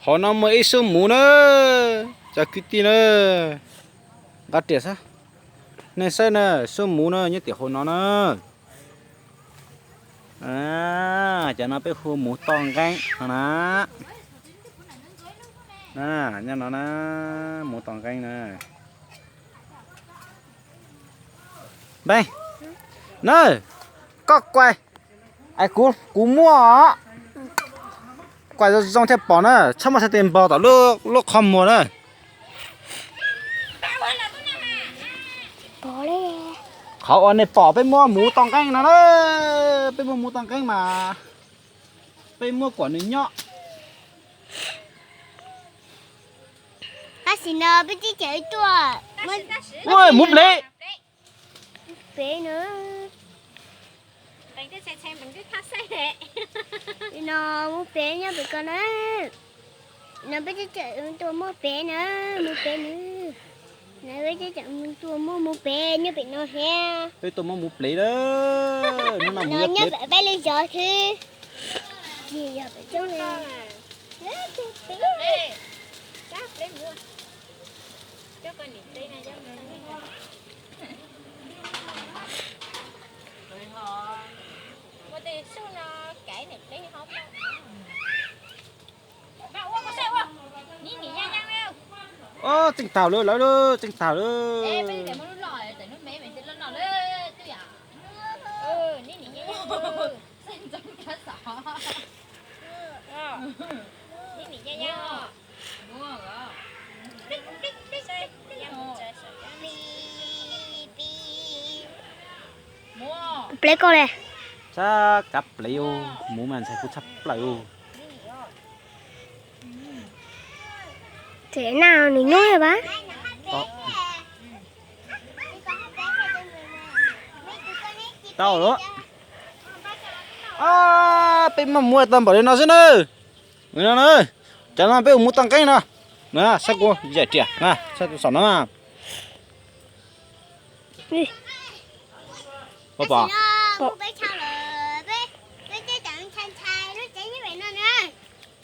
Hauv no muaj ib xub muv na, cov kwv tij na, nqa riam xwb. Nej saib na, xub muv na nyob tim hauv no na. Cov no peb hu muv toj nqeeb no na. Nyob no na, muv toj nqeeb na. Npe, na, koj kuais, es kuv, kuv muab os. Kuais zoo zoo thiaj pom na, txhob muab txhais tes npog tom lub qhov muag na. Qhov uas nej pom peb muab muv toj nqeeb no na, peb muab muv toj nqeeb mas peb muab kom nws nyob. Tab sis no peb twb cawm tuaj, muv plev. Pem no, no muv plev nyob pem ko na. No peb twb cawm tuaj muab pem na, muv plev na. No peb twb cawm tuaj muab muv plev nyob pem no thiab. Peb tuaj muab muv plev na. No nyob pem peb lub zos xwb. Tsis yog pem coob li. Txeej tag lawm, lawv txeej tag lawm. Plev koj le. Txhob kav plev, muv mas ntxhais kuv tshaj plaws. Tsev na nws nyob pab. Tau lawm. Peb muaj muv tau npaum li no xwb na. Cov no peb ua muv toj nqeeb no. Saib kuv yam riam, saib tus saum no.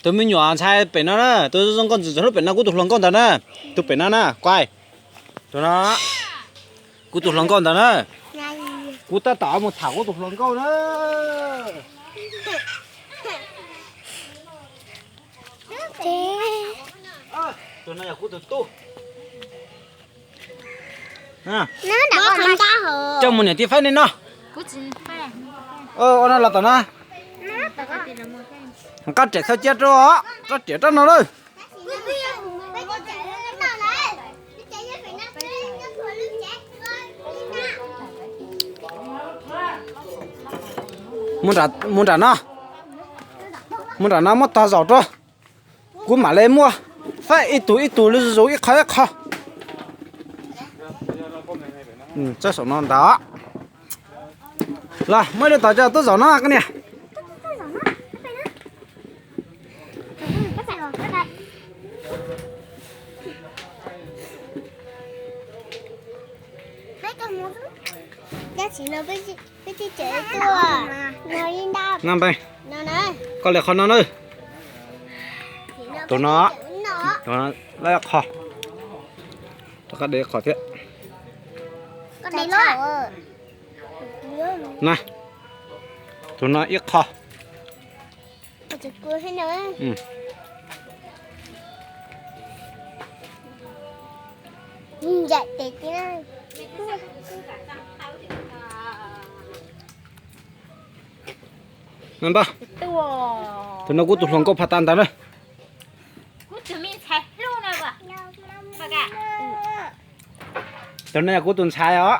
Tus me nyuam ntshai pem no na, tus zoo nkauj ntxim ntxim hlub pem no kuv tus hluas nkauj ntawd na. Tus pem no na, kuv, tus no, kuv tus hluas nkauj ntawd na. Kuv tab tom mus tham kuv tus hluas nkauj na. Tus no yog kuv tus tub. Coj mus niam tij faib nej noj. Ua no los tom no. Nqa riam txhua cia rau, rab riam rab no lawm. Mus nram no, mus nram no muab tog zaum rau. Kuv mam li muab faib ib tug ib tug li zus ib qho ib qho. Txawb saum no ntag. Los muab ib lub tog coj tuaj zaum no koj niam. No npe, koj li qhov no na. Tus no, tus no lawv qhov, rov qab de qhov thiab. Na, tus no ib qho. Npawg, tus no kuv tus hluas nkauj pha tas ntawd na. Tus no yog kuv tus ntxhais os.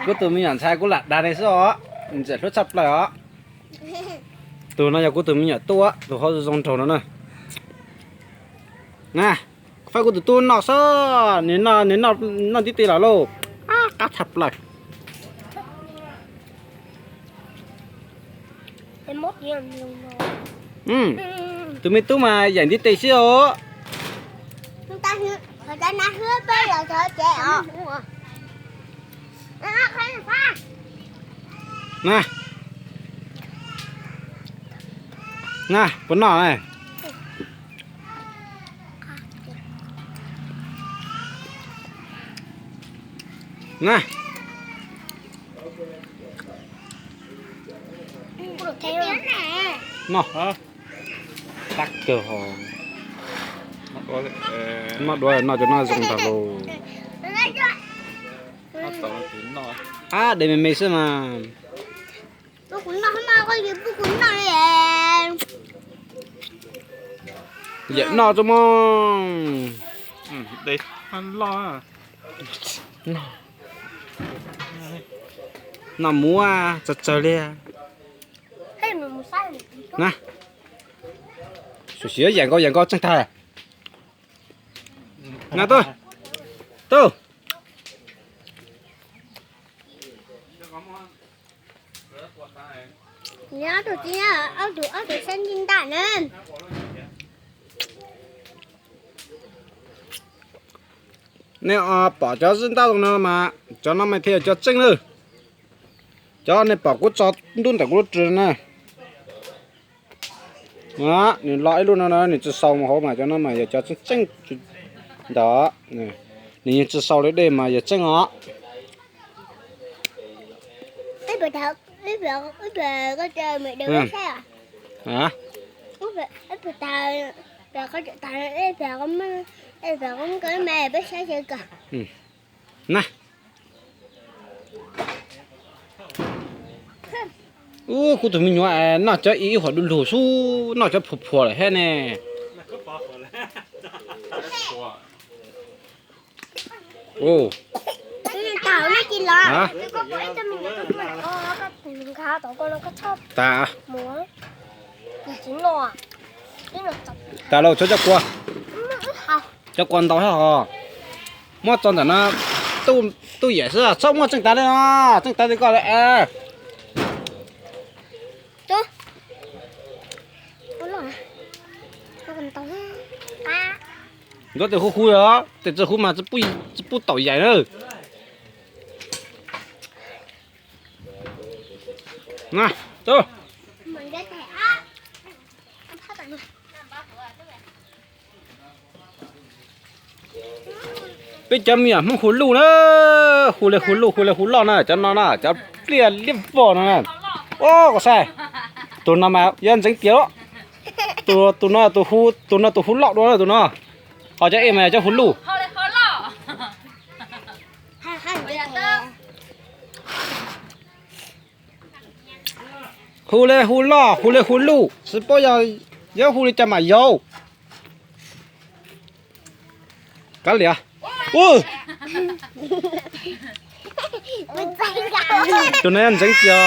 Kuv tus me nyuam ntxhais kuv lam dag li xwb os. Ntxim hlub tshaj plaws os. Tus no yog kuv tus me nyuam tub, tus hauv zoo nraug no na. Na, faib kuv tus tub noj xwb, nws noj, nws noj ntiv tes los lauj. Qab tshaj plaws. Tus me tub mas yaim ntiv tes xwb os. Na, Na, puas noj na? Na. Noj. Tag kawg ho. Noj dua, noj cov no zoo ntag lauj. Ab, de me me xwb mas. Yam noj tso mog. Noj muab tsawg tsawg li. Na, sim siv yam nkaus yam nkaus tseej tag. Na, tuaj, tuaj. Ob tug txiv, ob tug, ob tug saib ntsej ntaj na. Nej pom cov zij ntaj no mas cov no mas thiaj yog cov tseej na. Cov nej pom kuv tso ntuj ntawm kuv lub ris na. Nws lo ib lub no, nws tsis xaus mus hauv mas cov no mas yog cov tseej tseej ntawd. Nws yeej tsis xaus li dej mas yog tseej os. Na. Ub, kuv tus me nyuam noj cov ib huam du lug xub, noj cov phuas phuas lawm thiab ne. Ub. Tas. Tas lauj, txhob coj kua. Cov kua ntau thiab hos. Muab tso ntawm no, tuj yam xwb, txhob muab tseej tas li no, tseej tas li koj li. Nkawd tes hu hu os, tes tsis hu mas tsis pub taum yaim na. Peb cov me nyuam Hmoob hu luj na, hu li hu luj hu li hu loj na, cov no na, cov pliaj liab vog no na. Ub, koj saib, tus no mas yuav ntxeev tiag. Tus no, tus no tus hu loj dua na tus no. Ho cov ej mas yog cov hu luj. Hu li hu loj, hu li hu luj, tsis paub yog yuav hu li cas mam yaus. Kav liam. Tus no ntxeev tiag.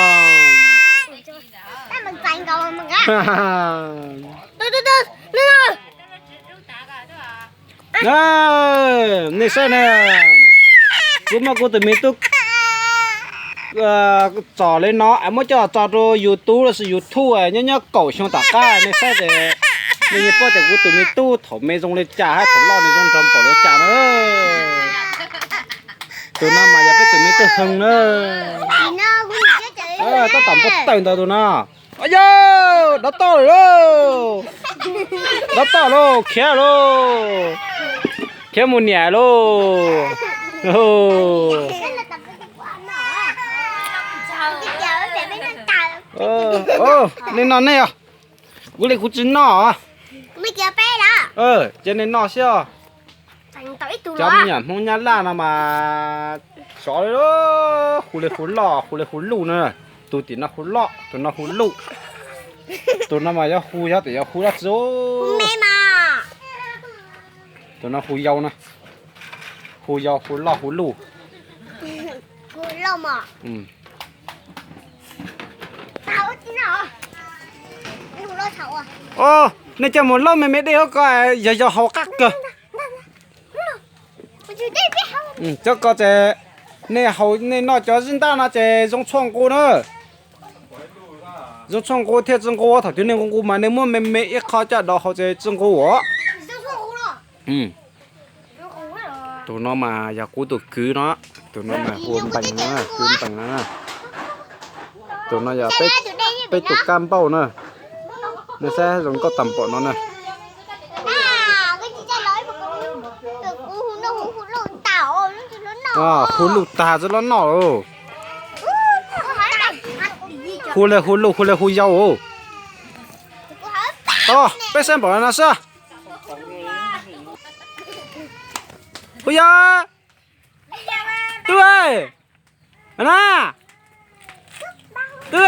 Nej saib na, kuv muab kuv tus me tub txom li no es muab coj tso rau YouTube los sis YouTube nyob nyob kaum xyoo tom qab nej saib ces nej yeej paub tias kuv tus me tub thaum me zoo li cas hab thaum loj nws zoo nraug npaum li cas na. Tus no mas yog peb tus me tub Hwm na. Tab tom npau taws ntawd tus no. Au yau, dov toj lawm lauj. Dov toj lauj, khiav lauj. Khiav mus niam lauj. Nej noj nej os. Kuv li kuv tsis noj. Ces nej noj xwb os. Cov me nyuam Hmoob Nyab Laj no mas sov li, hu li hu loj, hu li hu luj na. Tus tim no hu loj, tus no hu luj. Tus no mas yuav hu, yuav tias yuav hu dab tsi. Tus no hu yau na. Hu yau, hu loj, hu luj. Nej coj mus loj me me dej hauv ko, yog yog haus qab kawg. Cov ko ces nej haus, nej noj cov zij ntaj no ces zoo tshuaj nqus na. Zoo tshuaj nqus thiaj tsis nqus, thaum twg nej nqus nqus mas nej muab me me ib qho coj dov haus ces tsis nqus os. Tus no mas yog kuv tus kwv no, tus no mas hu Npees no, kwv Npees no. Tus no yog peb tus kab npauj na. Nws xav zoo nkauj tag npaum no na. Hu luj tag txog los noj lauj. Hu le hu luj hu le hu yau. Tau, peb saib npaum no xwb. Hu yau. Twb, na, twb.